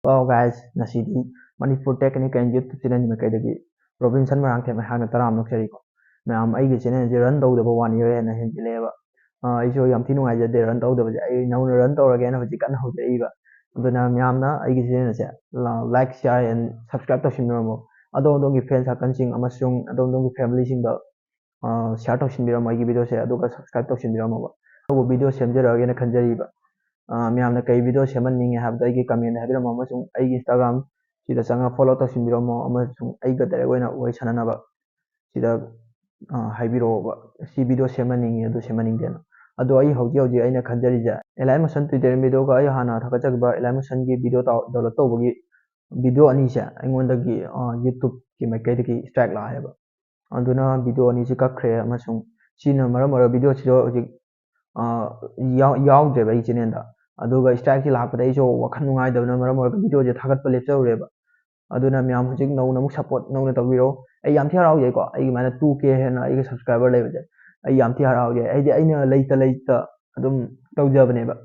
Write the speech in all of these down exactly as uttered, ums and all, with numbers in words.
Hello guys, ꯉꯁꯤꯗꯤ Manipur Tech and Crime YouTube channel ꯃꯥꯏꯀꯩꯗꯒꯤ Robinson Moirangthem ꯑꯩꯍꯥꯛꯅ ꯇꯔꯥꯝꯅ ꯑꯣꯛꯆꯔꯤꯀꯣ꯫ ꯃꯌꯥꯝ, ꯑꯩꯒꯤ channelꯁꯦ run ꯇꯧꯗꯕ one year ꯍꯦꯟꯅ ꯍꯦꯟꯖꯤꯜꯂꯛꯑꯦꯕ꯫ ꯑꯥ, ꯑꯩꯁꯨ ꯌꯥꯝ ꯊꯤ ꯅꯨꯡꯉꯥꯏꯖꯗꯦ run ꯇꯧꯗꯕꯁꯦ꯫ ꯑꯩ ꯅꯧꯅ run ꯇꯧꯔꯒꯦꯅ ꯍꯧꯖꯤꯛ ꯀꯟꯅ ꯍꯧꯖꯔꯛꯏꯕ꯫ ꯑꯗꯨꯅ ꯃꯌꯥꯝꯅ ꯑꯩꯒꯤ channelꯁꯦ ꯂ-, like, share and subscribe ꯇꯧꯁꯤꯟꯕꯤꯔꯝꯃꯣ꯫ ꯑꯗꯣꯝ ꯑꯗꯣꯝꯒꯤ friend circleꯁꯤꯡ ꯑꯃꯁꯨꯡ ꯑꯗꯣꯝ ꯑꯗꯣꯝꯒꯤ familyꯁꯤꯡꯗ ꯑ, share ꯇꯧꯁꯤꯟꯕꯤꯔꯝꯃꯣ ꯑꯩꯒꯤ videoꯁꯦ, ꯑꯗꯨꯒ subscribe ꯇꯧꯁꯤꯟꯕꯤꯔꯝꯃꯣꯕ꯫ ꯑꯅꯧꯕ video ꯁꯦꯝꯖꯔꯛꯑꯒꯦꯅ ꯈꯟꯖꯔꯤꯕ꯫ ꯑ, ꯃꯌꯥꯝꯅ ꯀꯩ video ꯁꯦꯝꯍꯟꯅꯤꯡꯉꯦ ꯍꯥꯏꯕꯗꯣ ꯑꯩꯒꯤ commentꯗ ꯍꯥꯏꯕꯤꯔꯝꯃꯣ, ꯑꯃꯁꯨꯡ ꯑꯩꯒꯤ Instagram ꯁꯤꯗ ꯆꯪꯉꯒ follow ꯇꯧꯁꯤꯟꯕꯤꯔꯝꯃꯣ, ꯑꯃꯁꯨꯡ ꯑꯩꯒ direct ꯑꯣꯏꯅ ꯋꯥꯔꯤ ꯁꯥꯟꯅꯅꯕ ꯁꯤꯗ, ꯑ, ꯍꯥꯏꯕꯤꯔꯛꯑꯣꯕ, ꯁꯤ video ꯁꯦꯝꯍꯟꯅꯤꯡꯉꯤ, ꯑꯗꯨ ꯁꯦꯝꯍꯟꯅꯤꯡꯗꯦꯅ꯫ ꯑꯗꯣ ꯑꯩ ꯍꯧꯖꯤꯛ ꯍꯧꯖꯤꯛ ꯑꯩꯅ ꯈꯟꯖꯔꯤꯁꯦ, Elimation Tutorial videoꯒ ꯑꯩ ꯍꯥꯟꯅ ꯊꯥꯒꯠꯆꯈꯤꯕ Elimation videoꯗꯣ download ꯇꯧꯕꯒꯤ video ꯑꯅꯤꯁꯦ ꯑꯩꯉꯣꯟꯗꯒꯤ, ꯑ, YouTubeꯀꯤ ꯃꯥꯏꯀꯩꯗꯒꯤ strike ꯂꯥꯛꯑꯦꯕ꯫ ꯑꯗꯨꯅ video ꯑꯅꯤꯁꯤ ꯀꯛꯈ꯭ꯔꯦ, ꯑꯃꯁꯨꯡ ꯁꯤꯅ ꯃꯔꯝ ꯑꯣꯏꯔꯒ videoꯁꯤꯗ ꯍꯧꯖꯤꯛ, ꯑ, ꯌꯥꯎ-, ꯌꯥꯎꯗ꯭ꯔꯦꯕ ꯑꯩꯒꯤ channelꯗ꯫ ꯑꯗꯨꯒ strikeꯁꯤ ꯂꯥꯛꯄꯗ ꯑꯩꯁꯨ ꯋꯥꯈꯜ ꯅꯨꯡꯉꯥꯏꯇꯕꯅ ꯃꯔꯝ ꯑꯣꯏꯔꯒ videoꯁꯦ ꯊꯥꯒꯠꯄ ꯂꯦꯞꯆꯔꯨꯔꯦꯕ꯫ ꯑꯗꯨꯅ ꯃꯌꯥꯝ ꯍꯧꯖꯤꯛ ꯅꯧꯅ ꯑꯃꯨꯛ support ꯅꯧꯅ ꯇꯧꯕꯤꯔꯣ꯫ ꯑꯩ ꯌꯥꯝ ꯊꯤ ꯍꯔꯥꯎꯖꯩꯀꯣ, ꯑꯩꯒꯤ ꯑꯗꯨꯃꯥꯏꯅ two K ꯍꯦꯟꯅ ꯑꯩꯒꯤ subscriber ꯂꯩꯕꯁꯦ꯫ ꯑꯩ ꯌꯥꯝ ꯊꯤ ꯍꯔꯥꯎꯖꯩ꯫ ꯍꯥꯏꯗꯤ ꯑꯩꯅ ꯂꯩꯇ ꯂꯩꯇ ꯑꯗꯨꯝ ꯇꯧꯖꯕꯅꯦꯕ꯫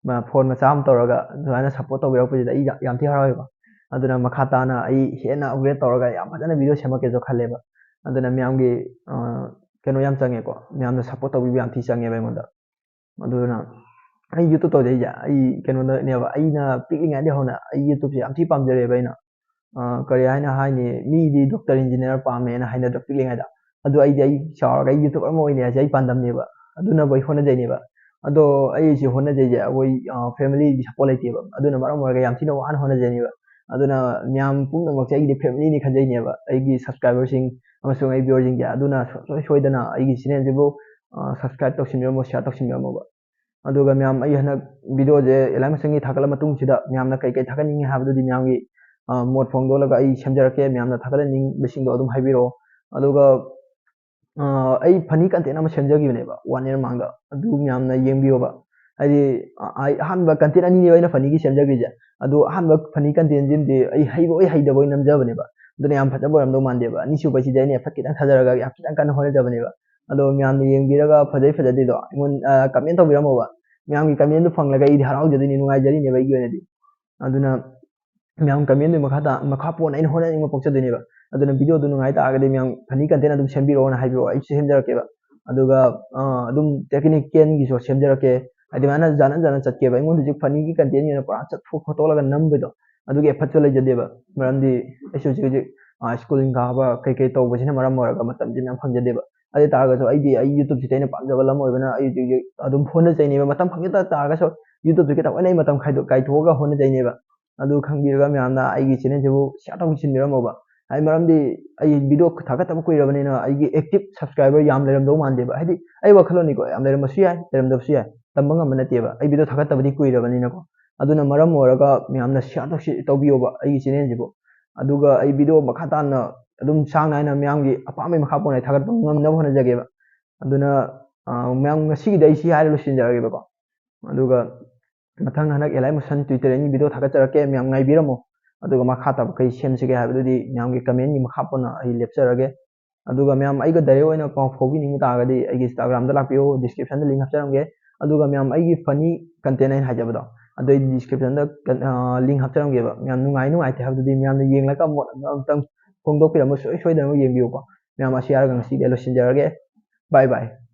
ꯃ-, phone ꯃꯆꯥ ꯑꯃ ꯇꯧꯔꯒ ꯑꯗꯨꯃꯥꯏꯅ support ꯇꯧꯕꯤꯔꯛꯄꯁꯤꯗ ꯑꯩ ꯌꯥ-, ꯌꯥꯝ ꯊꯤ ꯍꯔꯥꯎꯋꯦꯕ꯫ ꯑꯗꯨꯅ ꯃꯈꯥ ꯇꯥꯅ ꯑꯩ ꯍꯦꯟꯅ upgrade ꯇꯧꯔꯒ ꯌꯥꯝ ꯐꯖꯅ video ꯁꯦꯝꯃꯛꯀꯦꯁꯨ ꯈꯜꯂꯦꯕ꯫ ꯑꯗꯨꯅ ꯃꯌꯥꯝꯒꯤ, ꯑ, ꯀꯩꯅꯣ ꯌꯥꯝ ꯆꯪꯉꯦꯀꯣ, ꯃꯌꯥꯝꯅ support ꯇꯧꯕꯤꯕ ꯌꯥꯝ ꯊꯤ ꯆꯪꯉꯦꯕ ꯑꯩꯉꯣꯟꯗ꯫ ꯑꯗꯨꯅ ꯑꯩ YouTube ꯇꯧꯖꯩꯁꯦ ꯑꯩ ꯀꯩꯅꯣꯗꯅꯦꯕ, ꯑꯩꯅ ꯄꯤꯛꯂꯤꯉꯩꯗꯒꯤ ꯍꯧꯅ ꯑꯩ YouTubeꯁꯦ ꯌꯥꯝ ꯊꯤ ꯄꯥꯝꯖꯔꯛꯑꯦꯕ ꯑꯩꯅ꯫ ꯑ, ꯀꯔꯤ ꯍꯥꯏꯅ ꯍꯥꯏꯅꯤ, ꯃꯤꯗꯤ doctor, engineer ꯄꯥꯝꯃꯦꯅ ꯍꯥꯏꯅꯗ꯭ꯔ ꯄꯤꯛꯂꯤꯉꯩꯗ꯫ ꯑꯗꯨ ꯑꯩꯗꯤ ꯑꯩ ꯆꯥꯎꯔꯒ ꯑꯩ YouTuber ꯑꯃ ꯑꯣꯏꯅꯤ ꯍꯥꯏꯁꯦ ꯑꯩ ꯄꯥꯟꯗꯝꯅꯦꯕ꯫ ꯑꯗꯨꯅꯕꯨ ꯑꯩ ꯍꯣꯠꯅꯖꯩꯅꯦꯕ꯫ ꯑꯗꯣ ꯑꯩꯁꯦ ꯍꯣꯠꯅꯖꯩꯁꯦ ꯑꯩꯈꯣꯏ, ꯑ, familyꯒꯤ support ꯂꯩꯇꯦꯕ꯫ ꯑꯗꯨꯅ ꯃꯔꯝ ꯑꯣꯏꯔꯒ ꯌꯥꯝ ꯊꯤꯅ ꯋꯥꯅ ꯍꯣꯠꯅꯖꯩꯅꯦꯕ꯫ ꯑꯗꯨꯅ ꯃꯌꯥꯝ ꯄꯨꯝꯅꯃꯛꯁꯦ ꯑꯩꯒꯤꯗꯤ familyꯅꯤ ꯈꯟꯖꯩꯅꯦꯕ꯫ ꯑꯩꯒꯤ subscriberꯁꯤꯡ ꯑꯃꯁꯨꯡ ꯑꯩ viewerꯁꯤꯡꯁꯦ꯫ ꯑꯗꯨꯅ ꯁꯨꯡꯁꯣꯏ ꯁꯣꯏꯗꯅ ꯑꯩꯒꯤ channelꯁꯤꯕꯨ, ꯑ, subscribe ꯇꯧꯁꯤꯟꯕꯤꯔꯝꯃꯣ, share ꯇꯧꯁꯤꯟꯕꯤꯔꯝꯃꯣꯕ꯫ ꯑꯗꯨꯒ ꯃꯌꯥꯝ, ꯑꯩ ꯍꯟꯗꯛ videoꯁꯦ Elimation ꯊꯥꯒꯠꯂ ꯃꯇꯨꯡꯁꯤꯗ ꯃꯌꯥꯝꯅ ꯀꯩ ꯀꯩ ꯊꯥꯒꯠꯅꯤꯡꯉꯤ ꯍꯥꯏꯕꯗꯨꯗꯤ ꯃꯌꯥꯝꯒꯤ, ꯑ, ꯃꯣꯠ ꯐꯣꯡꯗꯣꯛꯂꯒ ꯑꯩ ꯁꯦꯝꯖꯔꯛꯀꯦ꯫ ꯃꯌꯥꯝꯅ ꯊꯥꯒꯠꯍꯟꯅꯤꯡꯕꯁꯤꯡꯗꯣ ꯑꯗꯨꯝ ꯍꯥꯏꯕꯤꯔꯛꯑꯣ꯫ ꯑꯗꯨꯒ, ꯑ, ꯑꯩ funny content ꯑꯃ ꯁꯦꯝꯖꯈꯤꯕꯅꯦꯕ one year ꯃꯃꯥꯡꯗ, ꯑꯗꯨ ꯃꯌꯥꯝꯅ ꯌꯦꯡꯕꯤꯌꯣꯕ꯫ ꯍꯥꯏꯗꯤ, ꯑ-, ꯑꯩ ꯑꯍꯥꯟꯕ content ꯑꯅꯤꯅꯦꯕ ꯑꯩꯅ funnyꯒꯤ ꯁꯦꯝꯖꯈꯤꯁꯦ꯫ ꯑꯗꯣ ꯑꯍꯥꯟꯕ funny contentꯁꯤꯃꯗꯤ ꯑꯩ ꯍꯩꯕꯣꯏ ꯍꯩꯗꯕꯣꯏ ꯅꯝꯖꯕꯅꯦꯕ꯫ ꯑꯗꯨꯅ ꯌꯥꯝ ꯐꯖꯕ ꯑꯣꯏꯔꯝꯗꯧ ꯃꯥꯟꯗꯦꯕ꯫ ꯑꯅꯤꯁꯨꯕꯁꯤꯗꯤ ꯑꯩꯅ ꯐꯠ ꯈꯤꯇꯪ ꯊꯥꯖꯔꯒ ꯌꯥꯝ ꯈꯤꯇꯪ ꯀꯟꯅ ꯍꯣꯠꯅꯖꯕꯅꯦꯕ꯫ ꯑꯗꯣ ꯃꯌꯥꯝꯅ ꯌꯦꯡꯕꯤꯔꯒ ꯐꯖꯩ ꯐꯖꯗꯦꯗꯣ ꯑꯩꯉꯣꯟ-, ꯑ, comment ꯇꯧꯕꯤꯔꯝꯃꯣꯕ꯫ ꯃꯌꯥꯝꯒꯤ commentꯗꯨ ꯐꯪꯂꯒ ꯑꯩꯗꯤ ꯍꯔꯥꯎꯖꯗꯣꯏꯅꯤ, ꯅꯨꯡꯉꯥꯏꯖꯔꯤꯅꯦꯕ ꯑꯩꯒꯤ ꯑꯣꯏꯅꯗꯤ꯫ ꯑꯗꯨꯅ ꯃꯌꯥꯝ comment ꯗꯨꯒꯤ ꯃꯈꯥ ꯇꯥ-, ꯃꯈꯥ ꯄꯣꯟꯅ ꯑꯩꯅ ꯍꯣꯠꯅꯅꯤꯡꯕ ꯄꯣꯛꯆꯗꯣꯏꯅꯦꯕ꯫ ꯑꯗꯨꯅ video ꯗꯨ ꯅꯨꯡꯉꯥꯏ ꯇꯥꯔꯒꯗꯤ ꯃꯌꯥꯝ funny content ꯑꯗꯨꯝ ꯁꯦꯝꯕꯤꯔꯛꯑꯣꯅ ꯍꯥꯏꯕꯤꯔꯛꯑꯣ, ꯑꯩꯁꯨ ꯁꯦꯝꯖꯔꯛꯀꯦꯕ꯫ ꯑꯗꯨꯒ, ꯑ, ꯑꯗꯨꯝ technical ꯒꯤꯁꯨ ꯁꯦꯝꯖꯔꯛꯀꯦ꯫ ꯍꯥꯏꯗꯤ ꯑꯗꯨꯃꯥꯏꯅ ꯖꯥꯅ ꯖꯥꯅ ꯆꯠꯀꯦꯕ꯫ ꯑꯩꯉꯣꯟꯗ ꯍꯧꯖꯤꯛ funny ꯒꯤ content ꯒꯤ ꯑꯣꯏꯅ ꯄꯨꯔꯥ ꯆꯠꯊꯣꯛ ꯈꯣꯠꯇꯣꯛꯂꯒ ꯅꯝꯕꯗꯣ, ꯑꯗꯨꯒꯤ effort ꯁꯨ ꯂꯩꯖꯗꯦꯕ꯫ ꯃꯔꯝꯗꯤ ꯑꯩꯁꯨ ꯍꯧꯖꯤꯛ ꯍꯧꯖꯤꯛ, ꯑ, school ꯀꯥꯕ ꯀꯩ ꯀꯩ ꯇꯧꯕꯁꯤꯅ ꯃꯔꯝ ꯑꯣꯏꯔꯒ ꯃꯇꯝꯁꯦ ꯃꯌꯥꯝ ꯐꯪꯖꯗꯦꯕ꯫ ꯑꯗꯨ ꯑꯣꯏ ꯇꯥꯔꯒꯁꯨ ꯑꯩꯗꯤ ꯑꯩ YouTube ꯁꯤꯗꯤ ꯑꯩꯅ ꯄꯥꯝꯖꯕ ꯂꯝ ꯑꯣꯏꯕꯅ ꯑꯩ ꯍꯧꯖꯤꯛ ꯍꯧꯖꯤꯛ ꯑꯗꯨꯝ ꯍꯣꯠꯅꯖꯩꯅꯦꯕ꯫ ꯃꯇꯝ ꯐꯪꯖ ꯇꯥꯔꯒꯁꯨ YouTube ꯁꯤ ꯈꯤꯇꯪ ꯑꯣꯏꯅ ꯑꯩ ꯃꯇꯝ ꯈꯥꯏꯗꯣꯛ-, ꯀꯥꯏꯊꯣꯛꯑꯒ ꯍꯣꯠꯅꯖꯩꯅꯦꯕ꯫ ꯑꯗꯨ ꯈꯪꯕꯤꯔꯒ ꯃꯌꯥꯝꯅ ꯑꯩꯒꯤ channel ꯁꯤꯕꯨ share ꯇꯧꯁꯤꯟꯕꯤꯔꯝꯃꯣꯕ꯫ ꯍꯥꯏꯗꯤ ꯃꯔꯝꯗꯤ ꯑꯩ video ꯊꯥꯒꯠꯇꯕ ꯀꯨꯏꯔꯕꯅꯤꯅ ꯑꯩꯒꯤ active subscriber ꯌꯥꯝ ꯂꯩꯔꯝꯗꯧ ꯃꯥꯟꯗꯦꯕ꯫ ꯍꯥꯏꯗꯤ ꯑꯩ ꯋꯥꯈꯜꯂꯣꯟꯅꯤꯀꯣ, ꯌꯥꯝ ꯂꯩꯔꯝꯕꯁꯨ ꯌꯥꯏ, ꯂꯩꯔꯝꯗꯕꯁꯨ ꯌꯥꯏ, ꯇꯝꯕ ꯉꯝꯕ ꯅꯠꯇꯦꯕ꯫ ꯑꯩ video ꯊꯥꯒꯠꯇꯕꯗꯤ ꯀꯨꯏꯔꯕꯅꯤꯅꯀꯣ꯫ ꯑꯗꯨꯅ ꯃꯔꯝ ꯑꯣꯏꯔꯒ ꯃꯌꯥꯝꯅ share ꯇꯧꯁꯤ-, ꯇꯧꯕꯤꯌꯣꯕ ꯑꯩꯒꯤ channel ꯁꯤꯕꯨ꯫ ꯑꯗꯨꯒ ꯑꯩ video ꯃꯈꯥ ꯇꯥꯅ ꯑꯗꯨꯝ ꯆꯥꯡ ꯅꯥꯏꯅ ꯃꯌꯥꯝꯒꯤ ꯑꯄꯥꯝꯕꯒꯤ ꯃꯈꯥ ꯄꯣꯟꯅ ꯑꯩ ꯊꯥꯒꯠꯄ ꯉꯝꯅꯕ ꯍꯣꯠꯅꯖꯒꯦꯕ꯫ ꯑꯗꯨꯅ, ꯑ, ꯃꯌꯥꯝ ꯉꯁꯤꯒꯤꯗꯤ ꯑꯩ ꯁꯤ ꯍꯥꯏꯔ ꯂꯣꯏꯁꯤꯟꯖꯔꯒꯦꯕꯀꯣ꯫ ꯑꯗꯨꯒ ꯃꯊꯪ ꯍꯟꯗꯛ L I Motion tutorial ꯒꯤ video ꯊꯥꯒꯠꯆꯔꯛꯀꯦ, ꯃꯌꯥꯝ ꯉꯥꯏꯕꯤꯔꯝꯃꯣ꯫ ꯑꯗꯨꯒ ꯃꯈꯥ ꯇꯥꯕ ꯀꯩ ꯁꯦꯝꯁꯤꯒꯦ ꯍꯥꯏꯕꯗꯨꯗꯤ ꯃꯌꯥꯝꯒꯤ comment ꯀꯤ ꯃꯈꯥ ꯄꯣꯟꯅ ꯑꯩ ꯂꯦꯞꯆꯔꯒꯦ꯫ ꯑꯗꯨꯒ ꯃꯌꯥꯝ ꯑꯩꯒ direct ꯑꯣꯏꯅ ꯄꯥꯎ ꯐꯥꯎꯕꯤꯅꯤꯡꯕ ꯇꯥꯔꯒꯗꯤ ꯑꯩꯒꯤ Instagram ꯗ ꯂꯥꯛꯄꯤꯌꯨ, description ꯗ link ꯍꯥꯞꯆꯔꯝꯒꯦ꯫ ꯑꯗꯨꯒ ꯃꯌꯥꯝ ꯑꯩꯒꯤ funny content ꯑꯩꯅ ꯍꯥꯏꯖꯕꯗꯣ, ꯑꯗꯨ ꯑꯩ description ꯗ ꯀꯟ-, ꯑ, link ꯍꯥꯞꯆꯔꯝꯒꯦꯕ꯫ ꯃꯌꯥꯝ ꯅꯨꯡꯉꯥꯏ ꯅꯨꯡꯉꯥꯏꯇꯦ ꯍꯥꯏꯕꯗꯨꯗꯤ ꯃꯌꯥꯝꯅ ꯌꯦꯡꯂꯒ ꯃꯣꯠ ꯑꯃ ꯑꯝꯇꯪ ꯐꯣꯡꯗꯣꯛꯄꯤꯔꯝꯃꯣ, ꯁꯨꯡꯁꯣꯏ ꯁꯣꯏꯗꯅꯕ ꯌꯦꯡꯕꯤꯌꯨꯀꯣ꯫ ꯃꯌꯥꯝ ꯑꯁꯤ ꯍꯥꯏꯔꯒ ꯉꯁꯤꯒꯤꯗꯤ ꯂꯣꯏꯁꯤꯟꯖꯔꯒꯦ꯫ Bye bye꯫